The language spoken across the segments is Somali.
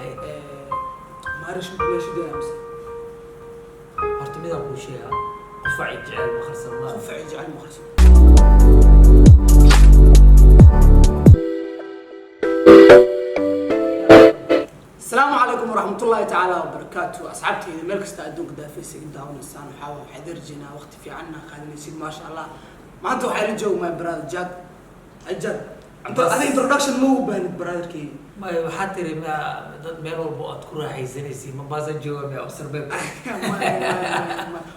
Hey. Maarish meesha mise? Horta midaan kuu sheegaa, qufaci jecel ma qarsan ma. Qufaci jecel ma qarsan. Asalaamu calaykum waraxmatullaahi tacaala wabarakaatu, asxaabteyda meel kasta adduunka daafaysa iga daawanaysaan. Waxaa darjinaa waqti fiicanna qaadanaysid, maasha Allah. Maanta waxaa ila jooga my brother Jack. Ay Jack, adiga introduction ma u baahnid, brotherkeyga. Maya, waxaa tiri ma dad meel walba aad ku raaxaysanaysi. Mombasa jooga miya Observeb?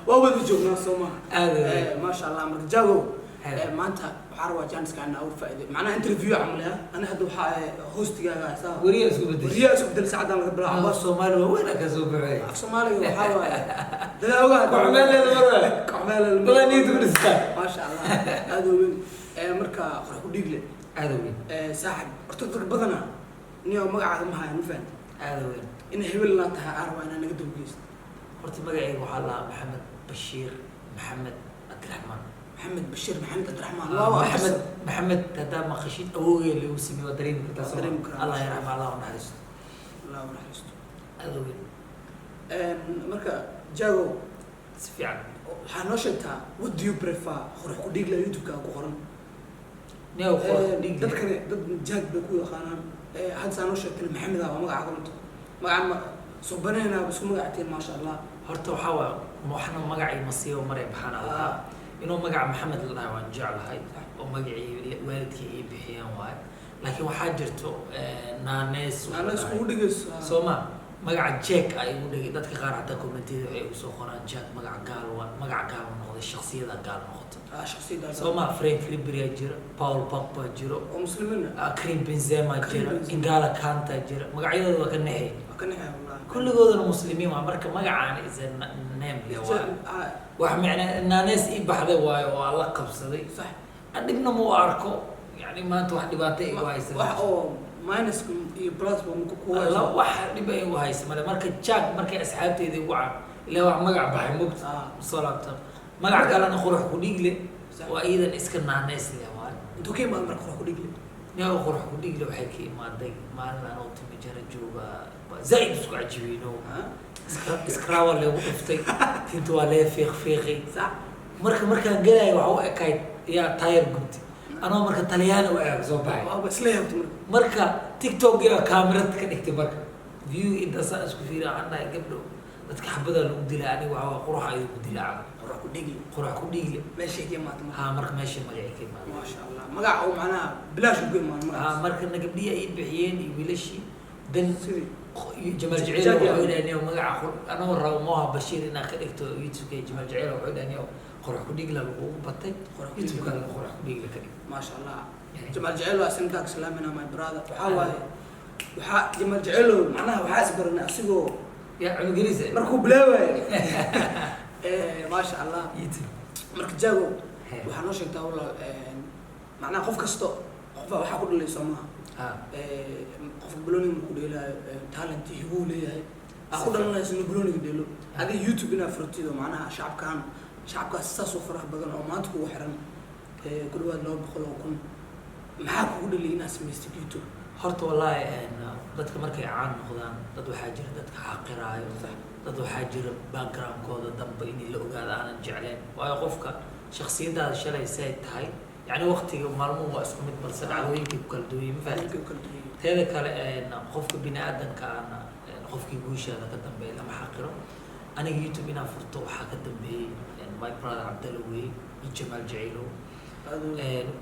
Waa wada joognaa, soo maha? Aad u weyn. Maasha Allah. Marka Jago, Hey. maanta waxaa rabaa janiska inaa uga faa'iiday, macnaha interview camal ah. Ani hadda waxaa hostigaaga saa. Weriya isku bedeshay. Weriyaa isku bedel, saacadan laga bilaabo. Af Soomaali waa weyn ka soo baxay. Af Soomaaliga waxaa waaye dadaa ogaa. Kuxumeeleeda mar waay. Kuxumeeleeda. Badan niyadda ku dhistaa. Maasha Allah, aad u weyn. Marka Qurux ku Dhiigle. Aad u weyn. Saaxib, horta dadka badana niyo magacaaga ma hayan, ma fahanti? Aad u weyn. In hebel naa tahay aan rabaa inaa naga dawgeysto. Horta magacayga waxaa lahaa Maxamed Bashiir Maxamed Cabdiraxmaan. Maxamed Bashiir Maxamed Cabdiraxmaan. Ah, waa Maxamed, Maxamed haddaa maqashid, awowgay lagu sameeyey, waa dareemi kartaa. Waa Soo dareemi karaa. Allah yarxam, Allah u naxariisto. Allah u naxariisto. Aad u weyn. Marka Jago, Si fiican. waxaa noo sheegtaa, what do you prefer? Qurux ku Dhiigle YouTube-ka ku qoran. Niyow, Qurux Dhiigle. Dadkani dad Jaag bay ku yaqaanaan. Hadda saa noo sheegtay, Maxamed ah waa magaca runta, magaca ma soo banayna, isku magacteen, maasha Allah. Horta waxaa waay, waxna magacii masiibo maray baxaan lahaa. Inuu magaca Maxamed la dhahay waan jeclahay, oo magacii waalidkii ay bixiyeen waaye, laakiin waxaa jirto naanees wax la Naanees dhahay. Kugu dhigayso. Soo ma magaca Jack ay igu dhigay. Dadka qaar xataa commentiyada waxay igu soo qoraan Jack magaca gaal waa, magaca gaal noqday, shakhsiyada gaal noqoto. Ah, shakhsiyadda. Soo ma Frank Ribery jira, Paul Pogba jiro, oo muslimiina. Ah, Karim Benzema Karim jira, Benzema. N'Golo Kante jira, magacyadooda waa ka naxay. Waa ka naxay wallahi. Kulligoodana muslimiin waa. Marka magacaan is a name le waa. Ah, wax micna naanees ii baxday waayo oo aan la qabsaday. Aan dhibna ma u arko, yani maanta wax dhibaato igu haysa. Wax oo minus iyo plus ba ku La wax dhib ay igu haysa male. Marka Jack markay asxaabteyda igu caan ilaa wax magac baxay mugta soo laabta, magac kalena Qurux ku Dhiigle waa iidan iska naaneys leh waay. Intuu ka imaad marka Qurux ku Dhiigle? Niyow, Qurux ku Dhiigle waxay ka imaaday maalin anoo timi jara jooga, baa zaaid isku cajibiyno. Iskrawa leegu dhuftay, tinta waa lee fiiq fiiqay. Marka markaan gelaya waxa u ekayd yaa taayar gubti, anoo marka Talyaani u eeg soo baxay. Waaba isla yaabta marka. Marka TikTok yaa kaamirad ka dhigtay, marka view intaasaan isku fiiriya, waxaan dhahay gabdho dadka xabadaa lagu dilaa, aniga waxaa waa quruxa idinku dilaa. Qurux ku Dhiigle. Qurux ku Dhiigle. Meeshay ka imaata marka? Haa, marka meesha magacii ka imaada. Maasha Allah, magaca oo macnaha bilaash ugu imaan Haa. Magacaas. Marka na gabdhihi ay bixiyeen iyo wiilashii dan sidii Jamaal Jaceyl Jack wuxuu dhahay, niyow magaca anoo rabo Moha Bashiir inaad ka dhigto YouTube-ka, Jamaal Jaceyl wuxuu dhahay, niyow Qurux ku Dhiigla lagugu batay. Qurux ku Dhiigle. YouTube-ka Qurux ku Dhiigla ka dhig. Maasha Allah. Jamaal Jaceyl waa sintaag salaamina, my brother. Waxaa waaye, waxaa Jamaal Jaceylow macnaha waxaa isbaranay asigoo yaa cunugeliisa markuu bilaabayo. Maasha Allah. YouTube. Marka Jago, He. waxaa noo sheegtaa walaal, macnaha qof kasto qofbaa waxaa ku dhalay, soo maaha? Ha. Qofka balooniga markuu dheelaayo, talent hibuu leeyahay aa ku dhalanayso inuu balooniga dheelo. Adiga YouTube inaad furtid oo macnaha shacabkan, shacabkaas saas oo faraha badan oo maanta kugu xiran, ku dhawaad 200,000, maxaa kugu dhaliyay inaad samaystid YouTube? Horta wallaahi, dadka markay caan noqdaan, dad waxaa jira dadka xaqiraayo, dad waxaa jira backgroundkooda dambe in la ogaado aanan jecleen, waayo qofka shakhsiyadaada shalay say tahay, yacni waqtiga maalmuhu waa isku mid, balse dhacdooyinkay ku kala duwan yihiin, ma fahamtid? Dadka kala duwan. Teeda kale, qofka bini aadankaana, qofkii guushaada ka dambeeya lama xaqiro. Aniga YouTube inaan furto waxaa ka dambeeyey my brother Cabdalla wey iyo Jamaal Jaceylow.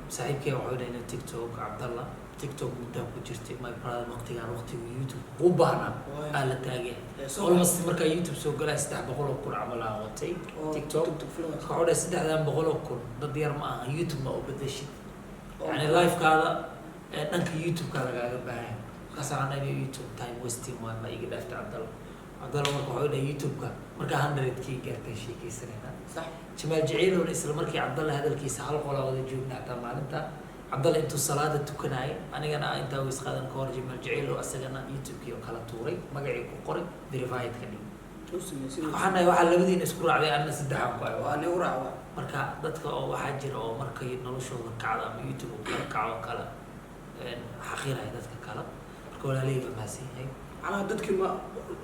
Saaxiibkay wuxuu dhahay TikTok, Cabdalla, TikTok muddaa ku jirtay, my brother, waqtigaan waqtiga YouTube kuu baahnaa aa la taagay. Almost markaa YouTube soo galaa 300,000 camal aan watay TikTok. Marka wuxuu dhahay 300,000 dad yar ma aha, YouTube ma u bedeshid, yani lifekaada dhanka YouTube-ka lagaaga baahan. Markaas waxaan dhahay YouTube time wasting waay, ma iga dhaaftay Cabdalla. Cabdalla marka wuxuu dhahay YouTube-ka markaa 100K gaartay sheekeysanayna. Jamaal Jaciilowna isla markii Cabdalla hadalkiisa, hal qolaa wada joogna xataa maalinta Cabdalla intuu salaada tukanayay, anigana intaa ways qaadan ka hor, Jamaal Jaciilow asagana YouTube-kii oo kala tuuray, magacii ku qoray, verified ka dhig. Waxaan dhahay waxaa labadiina isku raacday, anna saddexaan ku ayo. Marka dadka oo waxaa jira oo markay noloshooda kacdo ama YouTube uu kala kaco kala xaqiraya dadka kale. Marka walaalahey baa mahadsan yahay. Macnaha dadkii ma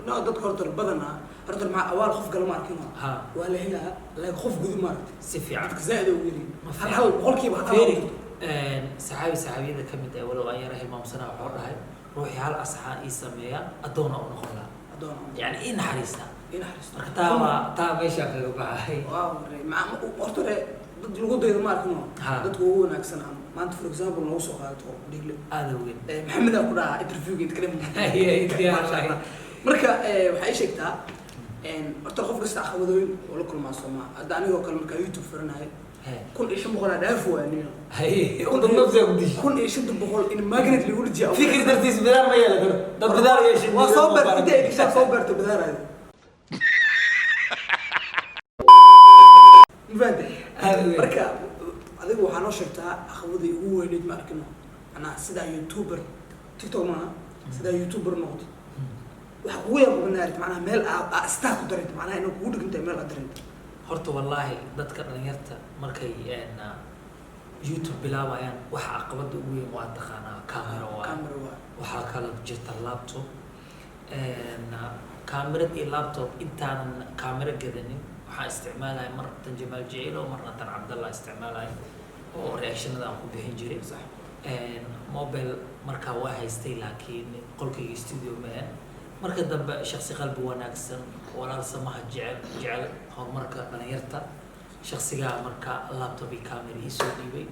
no, dadka horta badanaa horta maxaa awaal qof kale ma arkino. Ha. Waa la helaa, laakiin qof gudu ma aragtay. Si fiican. Dadka zaaid ugu yiri. Ma Hal fiican. hal boqolkiiba hal Fiiri, hal. Saxaabi saxaabiyada ka mid ah, walow aan yara hilmaamsanaa, wuxuu dhahay: ruuxii hal asxaan ii sameeya, addoona u noqon lahaa. Adoon. Yani ii naxariista. Ii naxariisto. Marka taa waa taa meeshaa kaga baxay. Waa waray ma horta re dad lagu daydo ma arkino. Ha. Dadka ugu wanaagsan aan maanta, for example, noogu soo qaadato Dhiigle. Aada weyn. Maxamed aa ku dhahaa interviewga inta kale. Haye, diyaar. Masha Allah. Marka waxay ii sheegtaa, horta qof kasta caqabadooyin oo la kulmaa Soomaa. Hadda anigoo kale markaa YouTube furanahay, 1500 aa dhaaf waaniyo. Haye, dad nafsiga ku dishi. 1500 in magnet lagu dhajiya. Fikir dartiis bidaar ma yeela karo, dad bidaar yeeshay. Waa soo beertay, inta ay gashaa soo beertay bidaaraadi. Ma fahantay? Aad weyn. Marka adigu waxaa noo sheegtaa caqabadii ugu weyneyd, ma arkino, macnaha sidaa YouTuber, TikTok maaha, sidaa YouTuber noqotay, waxa kugu yaab badnaa, macnaha meel aa star ku dareentay, macnaha inay kugu dhigantahay meel aad dareentay. Horta wallaahi dadka dhalinyarta markay YouTube bilaabayaan, waxa caqabada ugu weyn waa taqaanaa, camera waa. Camera waa. Waxaa kaloo jirta laptop. Kaamirad iyo laptop, intaanan kaamiro gadanin waxaan isticmaalaya mar tan Jamaal Jaceylo, marna tan Cabdallah isticmaalaya oo reactionada aan ku bixin jiray. Mobile markaa waa haystay, laakiin qolkayga studio ma ahan. Marka dambe shaksi qalbi wanaagsan, walaal samaha jecel, jecel horumarka dhalinyarta, shaksigaa marka laptop iyo camera iisoo dhiibay.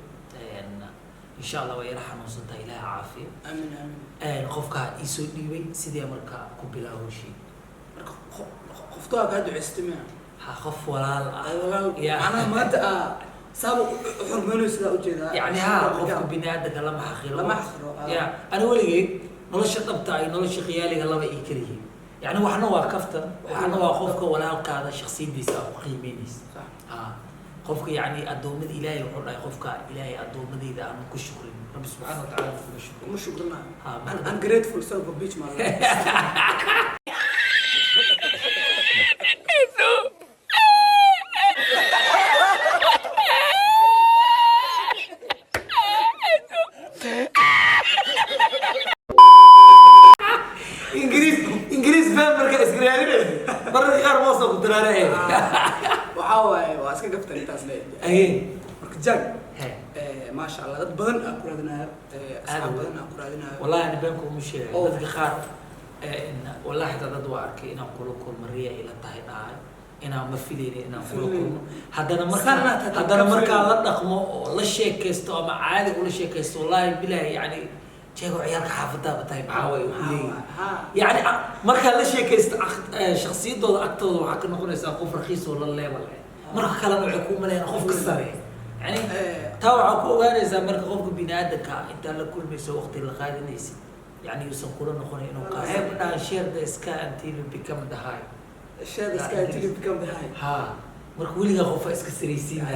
Insha Allah waa yara xanuunsan tahay, Ilaha caafiyo. Aamin, aamin. Qofkaa iisoo dhiibay, sidee marka ku bilaabo hawshii. Marka qoftaa kaa duceystay miya? Ha, qof walaal ah. Walaal. Ya. Macnaha maanta aa saaba u xurmeynayo sidaa ujeedaa. Yani ha, qofka bini aadamka lama xaqiro. Lama xaqiro, ah. Ya, ani weligeed nolosha dhabta iyo nolosha khiyaaliga laba ii kala yihiin. Yani waxna waa kaftan, waxna waa qofka walaalkaada shaksiyadiisa aa ku qiimeynaysa. Ha, qofka yani addoommada Ilaahay wuxuu dhahay: qofka Ilaahay addoommadayda aanan ku shukrin, Rabbi subxaana watacaala kuma shukrin. Kuma shukrina. Ha. Ungrateful son of a bitch, man. Ingiriis, Ingiriis baa marka isgaraadinaysa, mararka qaar moosa ku daraaraya. Waxaa waaye waa iska gaftan intaas le. Aye. Marka Jag, He. maasha Allah, dad badan aa ku raadinayo, asxaab Aad badan aa ku raadinayo. Wallahi ani been kuma sheegay. Oh. Dadka qaar wallahi xitaa dad waa arkay inaan kula kulmo riya ila tahay dhahay, inaan ma filaynin inaan kula Filaynin. kulmo. Haddana markaa Sanad hataa haddana ka markaa filaynin. la dhaqmo oo la sheekaysto ama caadi ula sheekaysto, wallahi bilahi, yani jeego ciyaalka xaafadaaba tahay, maxaa waay ku leeyihin. Ha. Yani markaa la sheekaysto shakhsiyadooda agtooda waxaa ka noqonaysaa qof rakiis oo la leebal eh. Marka kalena waxay kuu maleeyaan qof ka sareeya yani. Taa waxaa ku ogaanaysaa marka qofka bini aadamka intaa la kulmayso, waqti la qaadanaysid, yani yuusan kula noqonayn inuu kaa waxay ku dhahaan: share the sky until you become the high. Share the sky until you become the high. Ha, marka weligaa qofa iska saraysiinaya.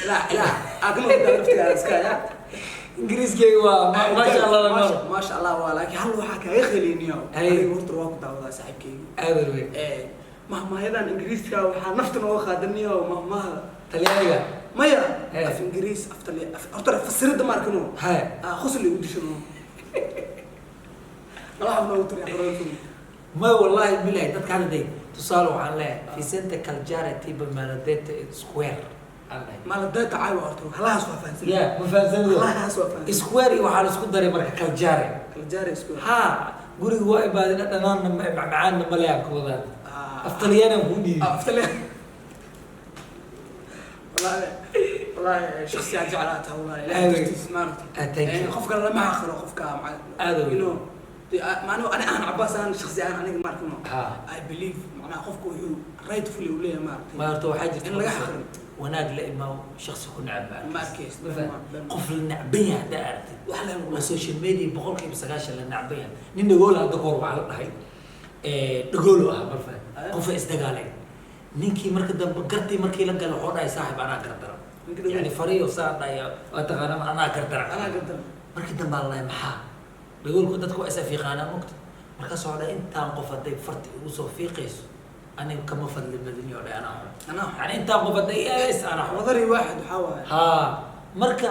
Ilaa ilaa aa ka noqdaa laftigaada sky, ha. Ingiriiskeyga waa maasha Allah la nool. Maasha Allah waa, laakiin hal waxaa kaaga qeliniyo. Hay. Aniga horta waa ku daawadaa, saaxiibkeyga. Aada weyn. Mahmaahadan Ingiriiska waxaa nafta nooga qaadaniyo mahmahada Talyaaniga. Maya. Hey. Af Ingiriis, af horta fasirada ma arkino. Hay. Ah, qosol igu dishano laba xab noogu tiri aqroon. Ma wallahi bilahi, dadka hadda day tusaale waxaan leeyahay: Vicente Caljare tipo maladete square aan leeyahay. Maladeta caawa horta halahaas waa fahansan. Ya, ma fahansanado. Halahaas waa fahansan. Square iyo waxaa la isku daray marka Caljare. Caljare square. Ha, guriga waa imaadina, dhanaanna macmacaanna ma leeyahan ka wadaan. Ah. Af Talyaanigan kuu dhiibay. Ah, af Talyaani. Wallahi wallahi shakhsi aan jeclaa tahay, wallahi Ilaahay Aad wey. dartiis maaragtay. Ah, thank you. Qof kale lama xaqiro qofka Aad wey. Dee, macnaha ani aan Cabaas aan shakhsi aan aniga ma arkino. Ha. I believe macnaha qofku wuxuu rightfully u leeyahay, maaragtay. Ma horta waxaa jirta in laga xaqiro. Wanaag la imaw, shakhsi ku necab ma Ma arkaysid. Ma faham? Qof la necban yahay haddaa aragtid wax la waa social media 90% la necban yahay. Nin dhagoola hadda kahor waxaa la dhahay, dhagoolo ah marfa. Ah. Qofa isdagaaleen, ninkii marka dambe gartii markii la galay wuxuu dhahay: saaxib, anaa gardaran. Ninka dhagool. Yani fariyo saan dhahay, waa taqaanaa, anaa gardaran. Anaa gardaran. Markii dambe aan lahay maxaa dhagoolku dadku waa is afiiqaanaa mugta. Markaas waxaa dhahay: intaan qof hadday farti igu soo fiiqayso, aniga kama fadli badini oo dhahay, anaa xun. Anaa xun. Yani intaan qof hadday ees, anaa xun. Wadari waaxid waxaa waaye. Haa, marka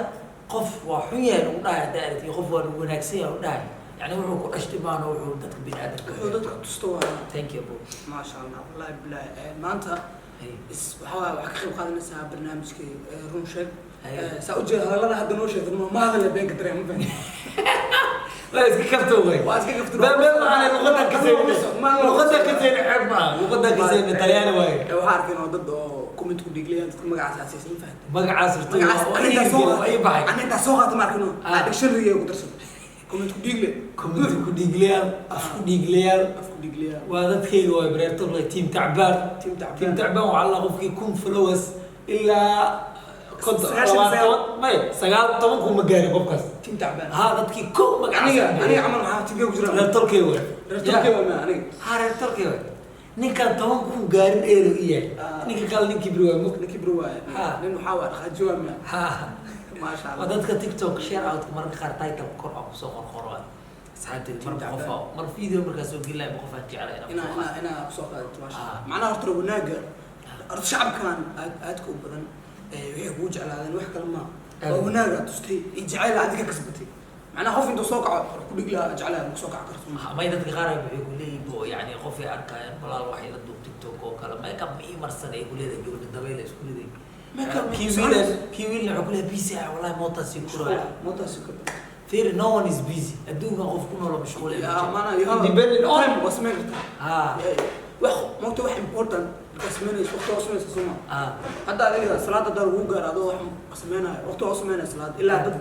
qof waa xun yahay lagu dhahay haddaa aragtid, qof waa lagu wanaagsan yahay lagu dhahay. Yani wuxuu ku dhashtay maana wuxuu dadka biniaadamka Wuxuu dadka tusto waa. Thank you, bro. Maasha Allah, wallahi bilahi, maanta Hey. Waxaa waaye waxaa ka qayb qaadanaysaa barnaamijkii Run Sheeg. Hey. Saa ujeeda hadallada hadda noo sheegtay ma hadalla beenka dareema ma. Waa iska kafto wey. Waa iska kafto. Been been maana luqadan ka seen, luqadan ka seen ceeb maaha, luqadan ka seen Talyaani waaye. Waxaa arkeen oo dad oo comment ku dhiglayaan dadka magacaas aasaysan, ma fahanti? Magacaas horta Magacaas waa aniga soo waa ii baxay. Aniga intaa soo qaata ma arkino. Ah. Dictionary ku darsan comment ku dhigle. Comment ku dhiiglayaal, af ku dhiiglayaal. Af ku dhiglayaal. Waa dadkayga, waa bareerto team tacbaan. Team tacbaan. Team tacbaan waxaa la qofkii 1000 followers ilaa 50 90. 20 may 19 kun ma gaarin qofkaas. Team tacbaan. Ha, dadkii kow magacaas. Aniga camal maxaa teamkay ku jira? Reer tolkay waay. Reer tolkay waa ma aniga. Ha, reer tolkay waay. Ninkaan 10,000 gaarin eero i yahay. Ah. Ninka kale ninkii bri waay mug. Ninkii bro waaye. Ha. Nin waxaa waa dhaqaaji waa ma. Ha. Maasha Waa Allah. Dadka TikTok share out mararka qaar title kor aan kusoo qorqoro ah asxaabteeda mar Team qof tacbaan. mar video markaa soo gelinayo qof aan jeclay inaan inaa kusoo inaa inaa kusoo qaadato, maasha Ah. Allah. Macnaha horta wanaaga horta shacabkan aad aadka u badan waxay kugu jeclaadeen wax kale ma Aad. waa wanaaga aad tustay iyo jacayl aad ka kasbatay. Macnaha qof intuu soo kaco ku dhig lahaa jeclaa ku soo kaco karto. May, dadka qaar waxay ku leeyihiin bo yani qof ay arkayaan walaal waxay la duub TikTok oo kale makeup ma ii marsan ay ku leedahay gabadha dabayl ay isku leedahay. Makeup ma kii ii wiilan kii wiilna wuxuu ku leeyahay busy ah wallahi mootaasi kuraya. Mootaasi ku. Fiiri, no one is busy, adduunkan qof ku nool oo mashquul eh ma Ya jiro. maana you have Independent on time waa samayn kartaa. Ha. Wax moogta wax important markaa samaynayso waqti waa samaynaysa soo ma? Ha. Hadda adiga salaada haddaa lagu gaaro adoo wax samaynayo waqti waa samaynaya salaad ilaa dad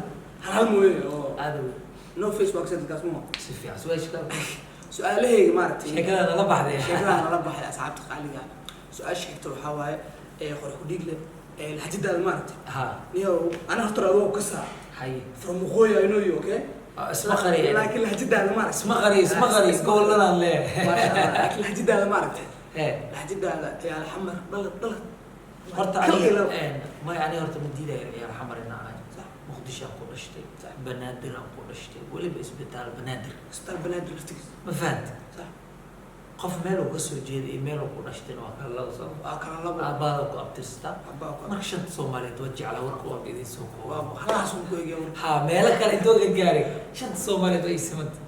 hal hal mooye oo Aada wey. no face waa kasii dadkaas ma. Si fiican, su-aasha kale. Su-aalahayga maaragtay. Sheekada nala baxday. Sheekada nala baxay, asxaabta qaaliga ah. Su-aasha xigta waxaa waaye qori ku dhiigle lahjadaada maaragtay. Ha. Niyow ana horta adoo ka saa Haye. from waqooyi, I know you, okay? Ah, isma qariya. Laakiin lahjadaada maaragtay. Isma qariyo, isma qariyo, goboladaan leeyahay. Maasha Allah, laakiin lahjadaada maaragtay Ee. lahjadaada ciyaal Xamar dhalad dhalad. Horta Kal aniga ilo. May, aniga horta ma diidayo ciyaal Xamar inaan ahay. Sax. Muqdisho aan ku dhashtay. Sax. Banaadir aan ku dhashtay, weliba isbitaal Banaadir. Isbitaal Banaadir laftigiisa. Ma fahanta? Sax. Qof meel uu ka soo jeeday iyo meel uu ku dhashtayna waa kala laba soo. Waa kala labo. Aabbaada ku abtirsataa. Abbaa ku. Marka shanta Soomaaliyeed waa jeclaa, warka waa idin soo koobo. Waa halahaas un ku eegaya marka. Ha, meelo kale intoo ka gaaray shanta Soomaaliyeed waa ii simanta.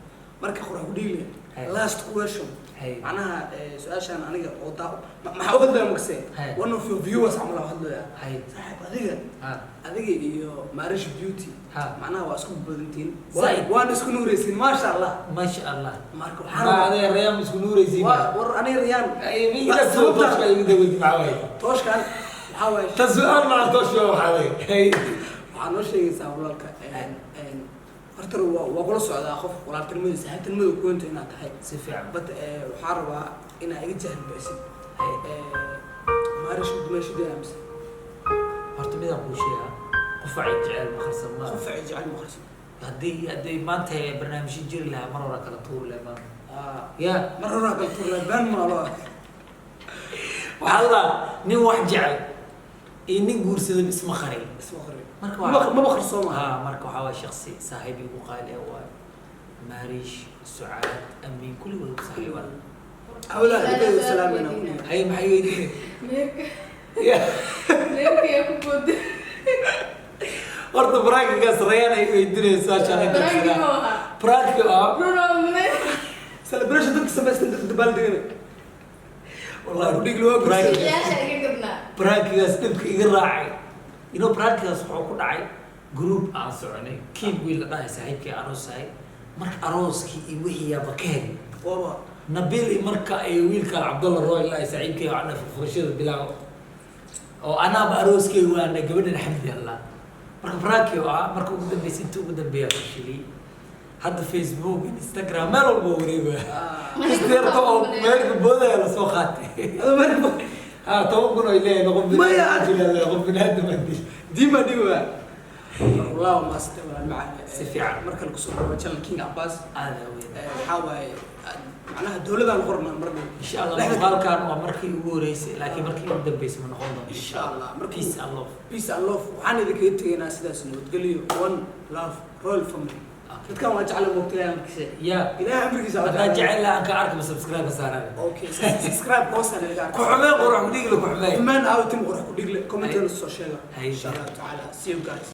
Marka qora ku dhiigle Hay. last question. Hay. Macnaha su-aashaan aniga oo daa maxaa u hadlaya makse? Hay. One of your viewers camal u hadlaya. Hay. Saaxiib, adiga Ha. adiga iyo Marish Beauty Ha. macnaha waa isku badantiin. Zaid. Waana isku nuuraysiin, maasha Allah. Maasha Allah. Marka waxaan ma rabaa adee rayaan isku nuuraysiin. War aniga Rayaan Ay, miyiga soo tooshka igu dawadi maxaa waaye? Tooshkan waxaa waaye. Ta su-aal maa tooshka waxaa waaye. Hay. Waxaa noo sheegaysaa walaalka horta waa kula socdaa qof walaaltinimada saaxiibtinimada kuwenta inaad tahay. Si fiican. But waxaa rabaa inaa iga jahil bixisid. Hay. Marish dumaashideena mise? Horta midaan kuu sheegaa, qufacay jecel maqarsan ma. Qof ay jecel maqarsan. Haddii maanta barnaamijyo jiri lahaa mar hore kala tuuri lahaa maanta ya. Mar hore kala tuuri lahaa been maalo. Waxaa la nin wax jecel iyo nin guursada isma qarin. Isma qarin. Marka maba qarsooma. Ha, marka waxaa waay shaksi saaxiib igu qaali ah waay Maariish, Sucaad, Amiin, kulligood saaxiibaan. Hawlaha ilaahay salaamina. Hay, maxay weydiinay? Meerka. Ya. Meerka yaa ku booday. Horta prank-gaas Rayaan ay weydiinaysaa shalay. Prank-gi ma aha. Prank-gi ah. Bruno Mane. Celebration dadka samaystan dadka dabaaldegana. Wallahi Dhig loo guursaday. Yaasha iga gadnaa. Prank-gaas dhibka iga raacay prank-gaas wuxuu ku dhacay group aan soconay kiin wiil la dhahay saaxiibkii aroosahay. Marka arooskii iyo wixii yaaba ka helay. Waaba. Nabil iyo marka ay wiilka Cabdalla Roy la saaxiibkii waxna furashada bilaaw oo anaaba arooskay waana gabadhan xamdi Allah. Marka prank-gi oo ah marka ugu dambeysay inta ugu dambeeya fashiliyay. Hadda Facebook, Instagram, meel walba wareegaya. Isteerta oo meelka boodaya la soo qaatay. Adoo meelka Ha, 10,000 oo ilaahay noqon. Maya. Qof bini'aadam aan dil. Diima dhiba. Wallah ma sita walaal macaan. Si fiican. Marka lagu soo dhawo channel King Abbas. Aada weyn. Waxaa waaye macnaha dowladaan qornaa mar dhow. Insha Allah muuqaalkan waa markii ugu horeysay laakiin markii ugu dambeysay ma noqon doonto. Insha Allah. Peace and love. Peace and love. Waxaan idinkaga tegaynaa sidaas nabadgelyo. One love, royal family. Dadkan waa jecla moogta Ilaahay amarkiisa. Ya. Ilaahay amarkiisa waa haddaan jecla. Jecel lahaa aan ka arkaba subscribe saaraan. Okay, subscribe hoosaan ilaga Ku xumeen qurux ku dhiigle ku xumeen. Xumeen aawo tim qurux ku dhigle comment soo sheega. Hay. Insha Allah taala, see you guys.